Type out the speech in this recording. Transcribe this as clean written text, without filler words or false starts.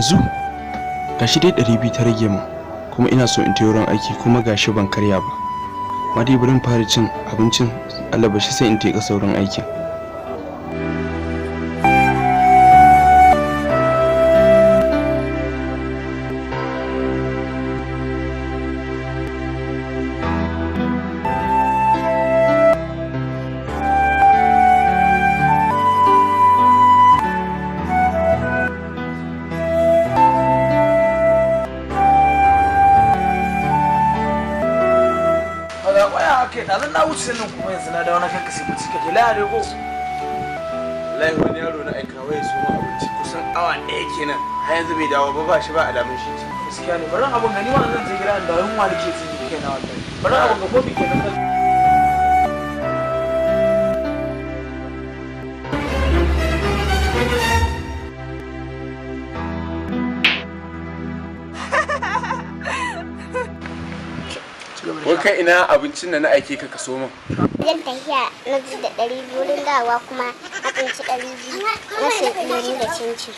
Yanzu gashi dai 200 ta rage min, kuma ina so in tayi wurin aiki, kuma gashi ban karya ba. Amma dai bari in fara cin abincin, alabashi sai in tafi ƙasa wurin aikin. Maza kwaya aka yi ɗazun na wuce, sannan kuma yanzu na dawo na kanka, sai bacci kake laya ko. Wallahi wani yaro na aika wai su ma abinci kusan awa 1 kenan, har yanzu bai dawo ba, ba shi ba alamun shi. Gaskiya ne, bari abun gani, wannan zan je gida da yunwa nake ji kai na wallahi. Bari abun ga kofi kenan. Wai kai, ina abincin da na aike ka kaso min? Zan tafiya na ji da 200, wurin dawowa kuma na tsinci 200, na sayi lemu da cincin.